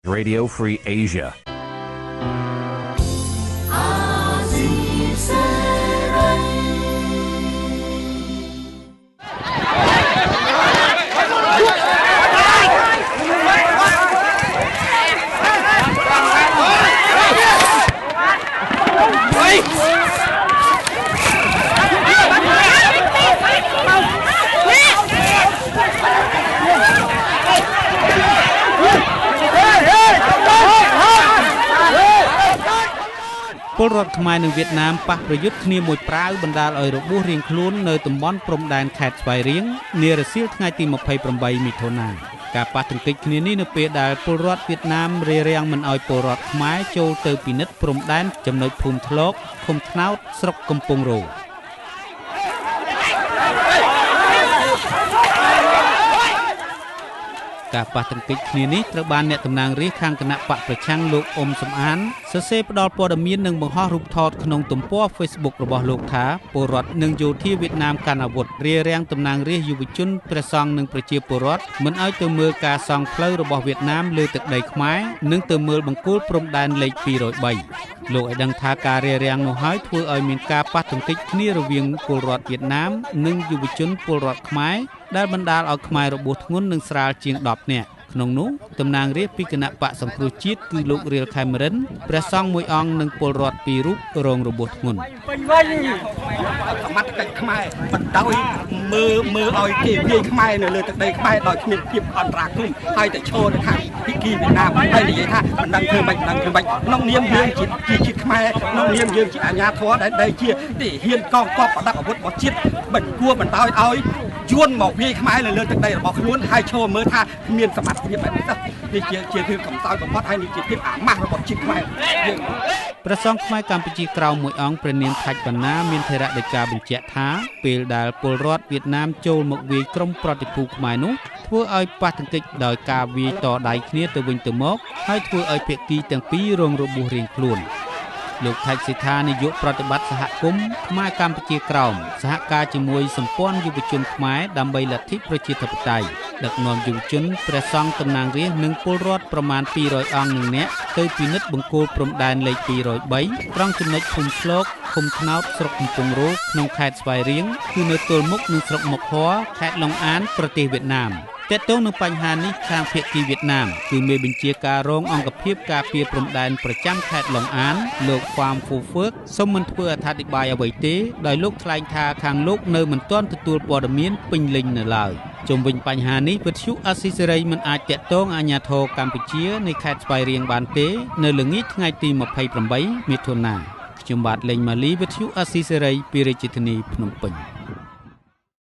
Radio Free Asia. ពលរដ្ឋខ្មែរនិងវៀតណាមប៉ះប្រយុទ្ធគ្នាមួយប្រាវបណ្ដាលឲ្យរបួសរៀងខ្លួននៅតំបន់ព្រំដែនខេត្តស្វាយរៀងនារសៀលថ្ងៃទី28មិថុនាការប៉ះទង្គិចគ្នានេះនៅពេលដែលពលរដ្ឋវៀតណាមរារាំងមិនឲ្យពលរដ្ឋខ្មែរចូលទៅពិនិត្យព្រំដែនចំណុចភូមិធ្លកឃុំថ្នោតស្រុកកំពង់រោការប៉ះទង្គិចគ្នានេះត្រូវបានអ្នកតំណាងរាស្ត្រខាងគណៈបកប្រឆាំងលោកអ៊ុំសំអានសរសេរផ្ដល់ព័ត៌មាននិងបង្ហោះរូបថតក្នុងទំព័រ Facebook របស់លោកថាពលរដ្ឋនិងយោធាវៀតណាមកាន់អាវុធរារាំងតំណាងរាស្ត្រយុវជនព្រះសង្ឃនិងប្រជាពលរដ្ឋមិនឲ្យទៅមើលការសង់ផ្លូវរបស់វៀតណាមលើទឹកដីខ្មែរនិងទៅមើលបង្គោលព្រំដែនលេខ203លោកឲ្យដឹងថាការរារាំងនោះហើយធ្វើឲ្យមានការប៉ះទង្គិចគ្នារវាងពលរដ្ឋវៀតណាមនិងយុវជនពលរដ្ឋខ្មែរដែលបណ្ដាលឲ្យខ្មែររបួសធ្ងន់និងស្រាលជាង10នាក់ក្នុងនោះតំណាងរាស្ត្រពីគណៈបកសង្គ្រោះជាតិគឺលោករៀលខេមរិនព្រះសង្ឃមួយអង្គនិងពលរដ្ឋពីររូបរងរបួសធ្ងន់សមត្ថកិច្ចខ្មែរបណ្ដោយមើលឲ្យគេវាយខ្មែរនៅលើទឹកដីខ្មែរដោយគ្មានភាពអន្តរាគមន៍ហើយតែឈរនៅខាងភាគីវៀតណាមហើយនិយាយថាមិនដឹងធ្វើម៉េចមិនដឹងធ្វើម៉េចក្នុងនាមយើងជាជាតិខ្មែរក្នុងនាមយើងជាអាជ្ញាធរដែលជាទាហានកងទ័ពប្រដាប់អាវុធរបស់ជាតិមិនគួរបណ្ដោយឲ្យយួនមកវាយខ្មែរនៅលើទឹកដីរបស់ខ្លួនហើយឈរមើលថាគ្មានសមត្ថភាពបែបនេះនេះជារឿងកំសោយបំផុតហើយនេះជាភាពអាម៉ាស់របស់ជាតិខ្មែរយើងព្រះសង្ឃខ្មែរកម្ពុជាក្រោមមួយអង្គព្រះនាមថាច់បណ្ណាមានថេរដីកាបញ្ជាក់ថាពេលដែលពលរដ្ឋវៀតណាមចូលមកវាយក្រុមប្រតិភូខ្មែរនោះធ្វើឲ្យប៉ះទង្គិចដោយការវាយតដៃគ្នាទៅវិញទៅមកហើយធ្វើឲ្យភាគីទាំងពីររងរបួសរៀងខ្លួនលោកថាច់សេដ្ឋានាយកប្រតិបត្តិសហគមន៍ខ្មែរកម្ពុជាក្រោមសហការជាមួយសម្ព័ន្ធយុវជនខ្មែរដើម្បីលទ្ធិប្រជាធិបតេយ្យដឹកនាំយុវជនព្រះសង្ឃតំណាងរាស្ត្រនិងពលរដ្ឋប្រមាណ200អង្គនិងនាក់ទៅពិនិត្យបង្គោលព្រំដែនលេខ203ត្រង់ចំណុចភូមិធ្លកឃុំថ្នោតស្រុកកំពង់រោក្នុងខេត្តស្វាយរៀងគឺនៅទល់មុខនឹងស្រុកមុខហ័រខេត្តឡុងអានប្រទេសវៀតណាមទាក់ទងនឹងបញ្ហានេះខាងភាគីវៀតណាមគឺមេបញ្ជាការរងអង្គភាពការពារព្រំដែនប្រចាំខេត្តឡុងអានលោកហ្វាមហ្វូហ្វឺកសូមមិនធ្វើអត្ថាធិប្បាយអ្វីទេដោយលោកថ្លែងថាខាងលោកនៅមិនទាន់ទទួលព័ត៌មានពេញលេញនៅឡើយជុំវិញបញ្ហានេះវិទ្យុអាស៊ីសេរីមិនអាចទាក់ទងអាជ្ញាធរកម្ពុជានៃខេត្តស្វាយរៀងបានទេនៅល្ងាចថ្ងៃទី28មិថុនាខ្ញុំបាទលេងម៉ាលីវិទ្យុអាស៊ីសេរីពីរាជធានីភ្នំពេញ។